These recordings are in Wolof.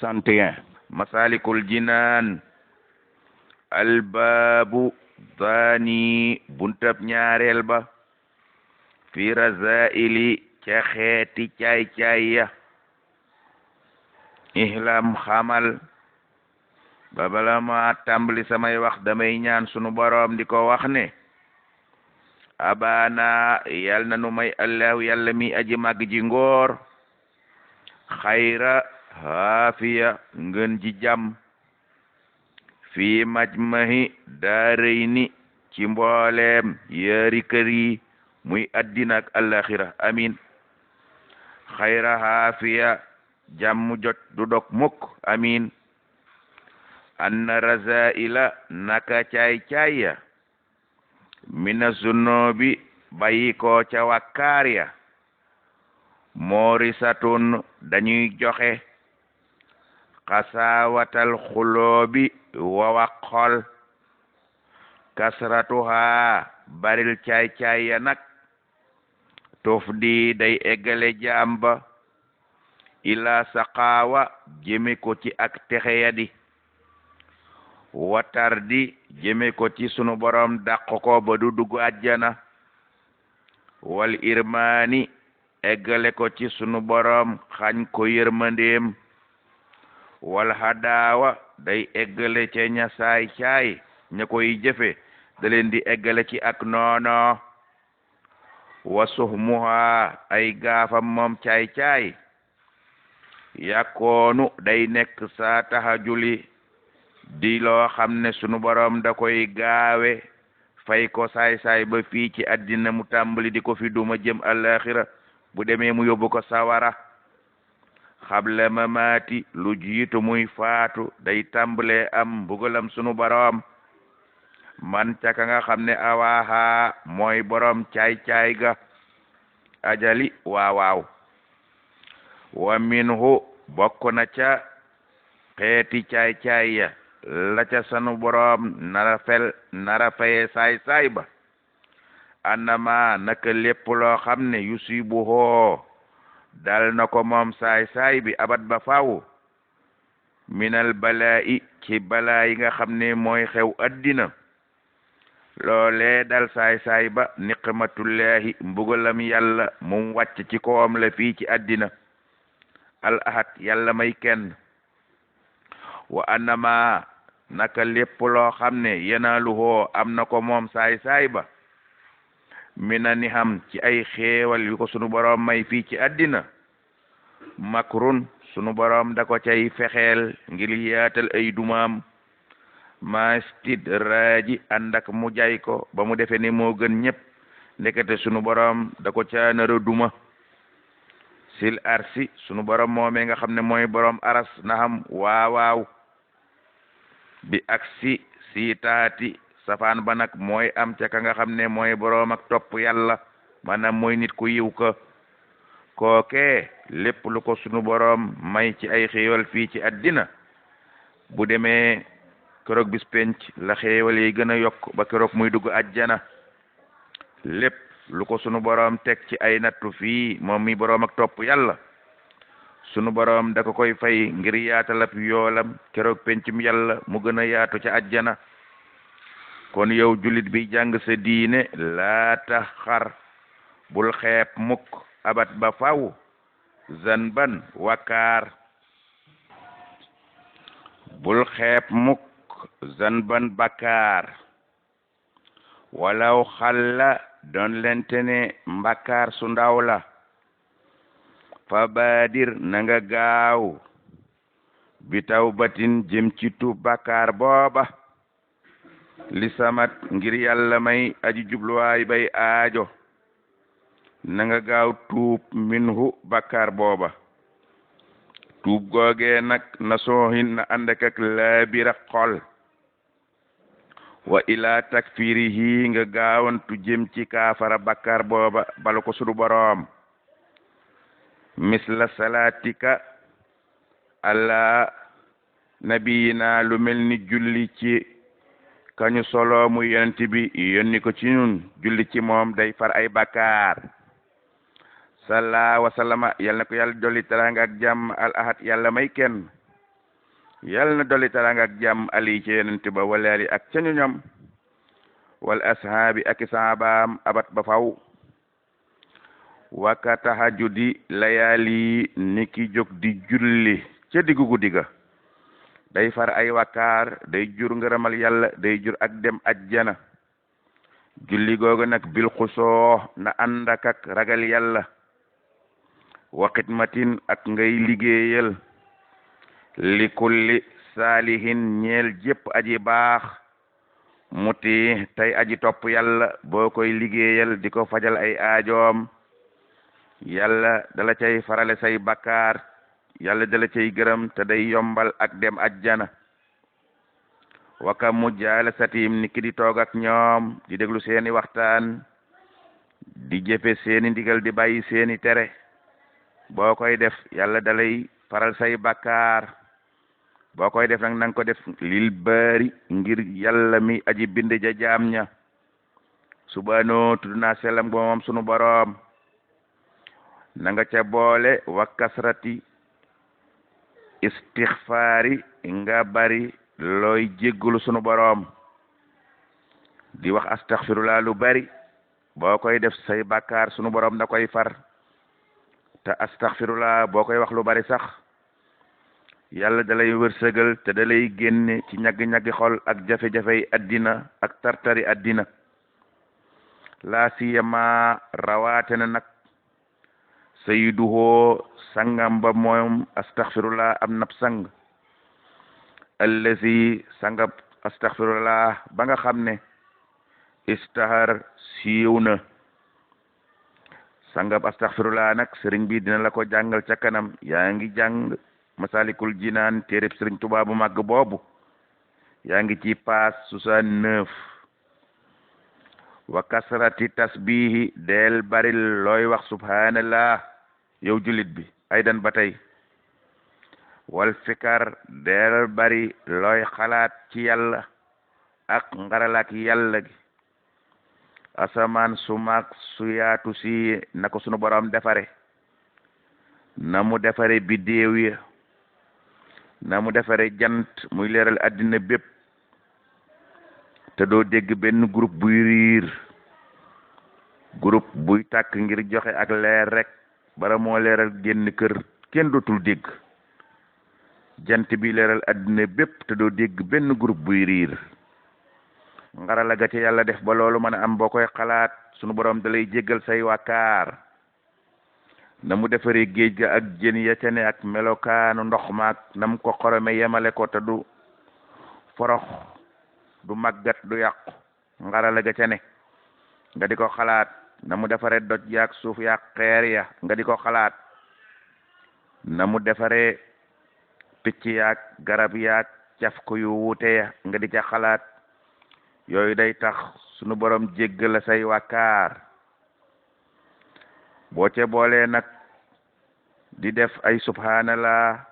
61 masalikul jinaan albaabu daani buntab ñaareel ba fi razaili ca xeeti caay-caay ya ihlam xamal ba bala ma tàmbali samay wax damay ñaan sunu boroom di ko wax ne abana yal na nu may allahu yàlla mi aji màgg ji ngóor xayra haafiya ngën ji jàmm fii majmahi daarayni ci mbooleem yaari kër yi muy addina ak alaxira amin xayra haafiya jàmm jot du dog mukk amin anna razaila naka caay-caay ya mina zunubi bayi ko ca wakkaar ya morisatun dañuy joxe xasaawatal xuloobi wawa xol kasratuha baril caay-caay ya nag tuf di day eggale jamba ila saqaawa jëme ko ci ak texe ya di watar di jëme ko ci sunu borom dàq ko ba du dugg àjjana wal irmaani eggale ko ci sunu borom xañ ko yërmandeem wal hadaawa day eggale ca ña saay caay ña koy jëfe da leen di eggale ci ak noono wa suhmuha ay gaafam moom caay-caay yakkoonu day nekk saa tahajuli di loo xam ne sunu borom da koy gaawe fay ko saay-saay ba fii ci àddina mu tàmbali di ko fi duma jëm alaxira bu demee mu yóbbu ko sawara xable mamaati lu jiitu muy faatu day tàmbalee am mbugalam sunu borom man ca ka nga xam ne awaaha mooy borom caay-caay ga ajali waawaaw wa minhu bokk na ca xeeti caay-caay ya la ca sunu borom nara faye saay-saay ba annama naka lépp loo xam ne yusibuhoo dal na ko moom saay-saay bi abat ba faw minal balaa'i ci balaa yi nga xam ne mooy xew addina loolee dal saay-saay ba niqmatullahi mbugalam yàlla mum wàcc ci kawam la fii ci addina al ahad yàlla may kenn wa annama naka lépp loo xam ne yenaaluhoo am na ko moom saay-saay ba mina ni xam ci ay xéewal yu ko sunu boroom may fii ci addina makrun sunu boroom da ko cay fexeel ngir yaatal ay dumaam mastid raaji ànd ak mu jay ko ba mu defe ne moo gën ñëpp ndekete sunu boroom da ko ca nara duma sil arsi sunu boroom moomee nga xam ne mooy boroom aras na xam waawaaw bi ak si taati safaan ba nag mooy am ca ka nga xam ne mooy boroom ak topp yàlla maanaam mooy nit ku yiw ko kookee lépp lu ko sunu boroom may ci ay xéewal fii ci addina bu demee keroog bis penc la xéewal yi gën a yokk ba keroog muy dugg ajjana lépp lu ko sunu boroom teg ci ay nattu fii moom mi boroom ak topp yàlla sunu boroom da ko koy fay ngir yaatalab yoolam keroog pencum yàlla mu gën a yaatu ca ajjana kon yow jullit bi jàng sa diine laa tax xar bul xeeb mukk abat ba faw zanban wakkaar bul xeeb mukk zanban bakkaar walaw xalla doon lente ne mbakkaar su ndaw la fa baadir na nga gaaw bi tawbatin jëm ci tuub bakkaar booba li samat ngir yàlla may aji jubluwaay bay aajo na nga gaaw tuub minhu bakkaar booba tuub googee nag na soohin na ànd ak laabira xol wa ila takfirihi nga gaawantu jëm ci kaafara bakkaar booba bala ko sunu boroom misla salaatika ala nabiyina lu mel ni julli ci kañu solo muy yonent bi yónni ko ci ñun julli ci moom day far ay bakkaar salla wa sallama yal na ko yàlla dolli teraanga ak jàmm al ahad yàlla may kenn yal na dolli taranga ak jàmm ali ci yonent ba wala ali ak ca ñoñam wal ashaabi ak saabaam abat ba faw waka tahajudi layaali niki jóg di julli ca diggu guddi ga day far ay wakkaar day jur ngërëmal yàlla day jur ak dem ajjana julli googu nag bil xusoo na ànd ak ragal yàlla wa xidmatin ak ngay liggéeyal li kulli saalihin ñeel jépp aji baax muti tey aji topp yàlla boo koy liggéeyal di ko fajal ay aajoom yàlla dala cay farale say bakkaar yàlla dala cay gërëm te day yombal ak dem ajjana waka mujjalasatim ni ki di toog ak ñoom di déglu seeni waxtaan di jëfe seeni ndigal di bàyyi seeni tere boo koy def yàlla dalay faral say bakkaar boo koy def nag nanga ko def lil baari ngir yàlla mi aji bind ja jaam ña subhaanahu tudd naa sellam ba moom sunu boroom na nga ca boole wa kasrati istixfaari nga bari looy jéggulu sunu boroom di wax astaxfirullah lu bari boo koy def say bakkaar sunu boroom da koy far te astaxfirullah boo koy wax lu bari sax yàlla dalay wërsëgal te dalay génne ci ñaggi-ñaggi xol ak jafe-jafey addina ak tartari addina laa siyama rawaate na nag sayyiduhoo sangam ba moom astaghfirullah am nab sang allazi sangab astaghfirullah ba nga xam ne istahar siiw na sangab astaghfirullah nag sëriñ bi dina la ko jàngal ca kanam yaa ngi jàng masalikul jinaan téereb sëriñ Tuubaa bu màgg boobu yaa ngi ci paas 69 wa kasrati tasbihi del baril looy wax subhanallah yow julit bi aydan ba tey wal fikar del bari looy xalaat ci yàlla ak ngaralak yàlla gi asamaan su mag su yaatu si na ko sunu borom defare na mu defare biddéew ya na mu defare jant muy leeral addina bépp te doo dégg benn groupe buy riir groupe buy tàkk ngir joxe ak leer rek bara moo leeral génn kër kenn dootul dégg jant bi leeral addina bépp te doo dégg benn groupe buy riir ngarala ga ci yàlla def ba loolu mën a am boo koy xalaat sunu borom dalay jéggal say wakkaar na mu defaree géej ga ak jën ya ca ne ak melokaanu ndox maak na mu ko xorome yemale ko te du forox du màggat du yàqu ngarala ga ca ne nga di ko xalaat na mu defaree doj yaak suuf yaak xeer ya nga di ko xalaat na mu defaree picc yaak garab yaak caf ko yu wuute ya nga di ca xalaat yooyu day tax sunu borom jéggal la say wakkaar boo ca boolee nag di def ay subhanallah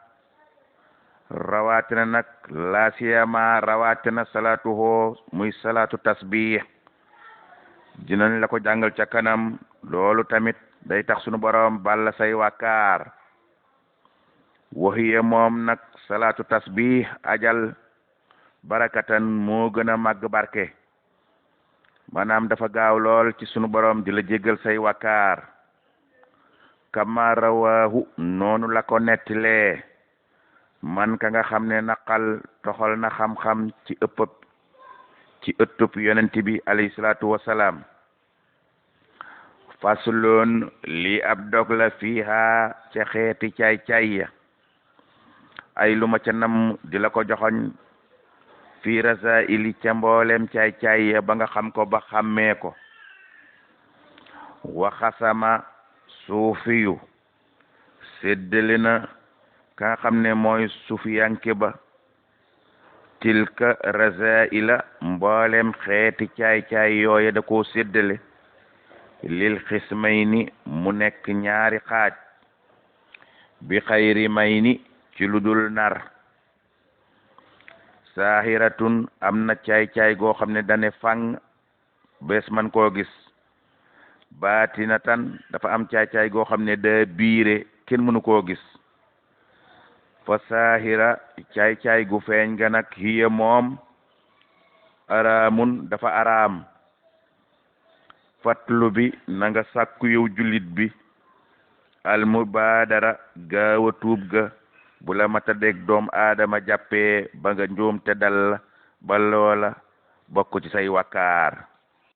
rawatina nag la siyama rawatina salatuhu muy salatu tasbih dinañ la ko jàngal ca kanam loolu tamit day tax sunu borom balla say wakkaar waxiye moom nag salatu tasbih ajal barakatan moo gën a màgg barke maanaam dafa gaaw lool ci sunu borom di la jéggal say wakkaar kama rawahu noonu la ko nettilee man ka nga xam ne naqal toxal na xam-xam ci ëttub yonent bi alayhi salaatu wasalaam fasloon lii ab dog la fiiha ca xeeti caay-caay ya ay lu ma ca nam di la ko joxoñ fii rasaili ca mboolem caay-caay ya ba nga xam ko ba xàmmee ko waxasama suufiyu séddale na ka nga xam ne mooy suufiyanke ba tilka rasaila mboolem xeeti caay-caay yooye da koo séddale lil xismayni mu nekk ñaari xaaj bi xayri may ni ci lu dul nar saahiratun am na caay-caay goo xam ne dane fang bés man koo gis baatinatan dafa am caay-caay goo xam ne da biire kenn mënu koo gis fa saahira caay-caay gu feeñ ga nag hiya moom araamun dafa araam fatlu bi na nga sàkku yow jullit bi almubaadara gaawa tuub ga bu la mata deg doom aadama jàppee ba nga njuum te dal ba loola bokk ci say wakkaar